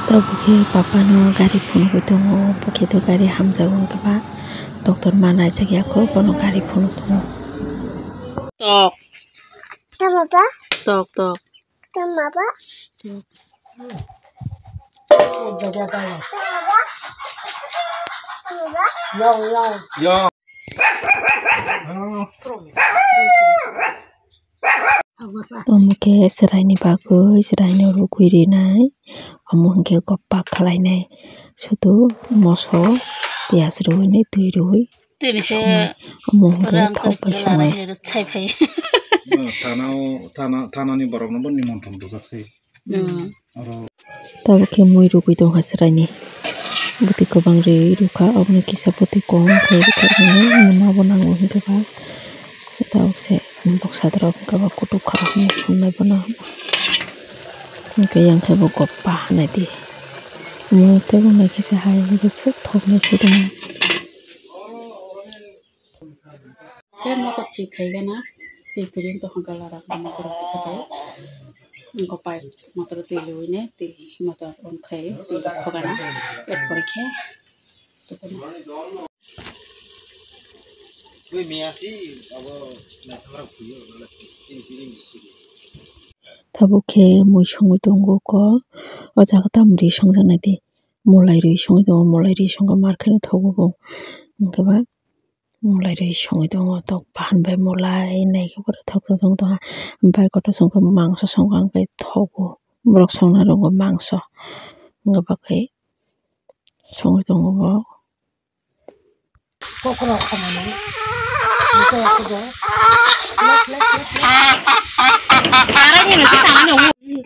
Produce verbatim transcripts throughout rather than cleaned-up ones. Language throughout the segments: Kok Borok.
Tabuk khe papa no gari phunugwi tongo, bo khe to gari hamjak wngkha ba, doctor ma naijak ya kho, bono gari phunuk tongo. Tok. Tamo ba? Tok, tok. Tamo ba? Tok. Tamo ba? Tamo ba? Yong, yong. Yong. Omo khe chwraini bagwi chwraino rwgwi rinai, omo hwnkhe goppa khlainai, sudu moso piyaj rwui twi rwui tini se songnai, omo hwnkhe rang thok bai twi songnai. Thana, thana, thanani borokno bo nimontron rwjak se. Hmm. Oro. Tabuk khe mui rwgwi tongkha chwraini. Bwtwi kwbang rwi rwkha, oboni kisa bwtwi kom khe rwkha, hwnwi mwnabo nango hwnkhe ba. Tabuk se boksa dorok hwnkhe ba kutuk kha hwnwi hwnlai bono. Hwnkhe yang khe bo goppa hwnwi di. Omo tei bo naikhe se hai hwnkhe swk thoknai se tongmo. Khe motor thik khai gana, twi kwrwi wng tongkha gala rok motor thik khai. Wngkha pipe motor twi lwine, twi motor on khai twi rok khogana, et pore khe tukuna. Tabuk khe mui songwi tongo kok, o jaga tamo ri songjaknai di, molai ri songwi tongo, molai ri songkha mar kheno thogo bo, hwnkhe ba. Molai ri songwi tongo, tok bahan bai molai naikhe borok thok thok tong tongha. Bai kotor songkhe mangso songkha hwnkhe thogo. Borok songna rogo mangso. Wngkha bagwi songwi tongo bo.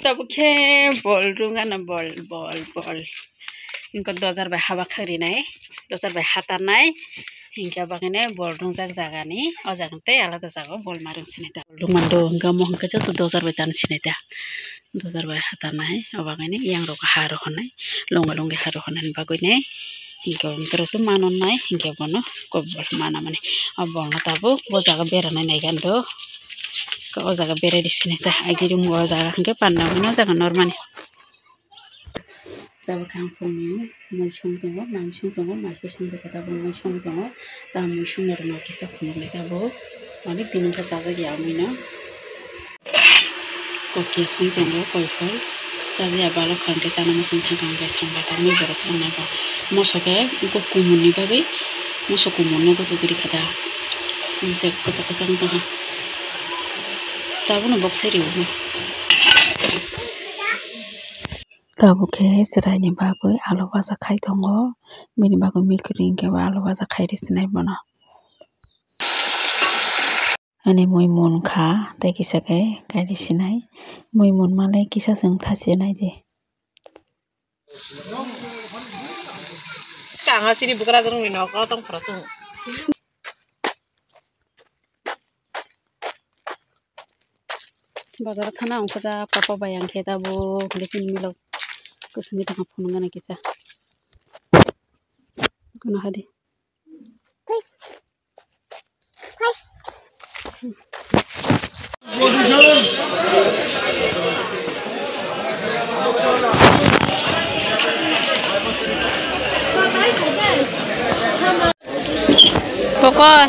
Tabuk khe bol rwngana, bol, bol, bol. Wngkha dojar bai haba khagrinai, dojar bai hatarnai. Hinkhe bagwino bol rwngjak jagani, o jaga tei alada jaga o bol ma rwng sinai ta. Bol rwngmani do hwnkhe omo hwnkhe joto dojar bai tani sinai ta. Dojar bai hatarnai, o bagwino yang rok ha rohornai, longa longi ha rohornani bagwino. Hinkhe o borok to manonnai, hinkhe bono kok bol manamani. O bolno tabuk o jaga beranai naigan do. O jaga berai di sinai ta. Agini o jaga hwnkhe panda hwnwi o jaga normani. Tabuk khe ang phone ni mui song tongo, mai song tongo, mai khe song tongo, tabuk mui song tongo, tabuk mui song ni rwma kisa phunuknai tabuk, onek din wngkha chajak ya mui no. Kok ya song tongo, koi phai chajak ya balok kha hwnkhe chana muchung thangkha hwnkhe song ba ta mui borok song nai ba. Moso khe kumun ni bagwi, moso kumun no gotwi gori kha da, kwchak kwchak wng tongkha, tabuk no bok sai rw. Tabuk khe chwraini bagwi alu baja khai tongo, bini bagwi mikri hinkhe bo alu baja khai rw sinai bono. Ani mui munkha tei kisa khe kai rw sinai, mui munmale kisa chwng thachi naidi. Swkang o chini bukrajwk rokni nogo tongphuru chwng. Bazar thana ongkha ja papa bai ang khe tabuk hwnkhe chini milok kwswngwi tongkha phunukgana kisa. Kono hadi. Pokoi.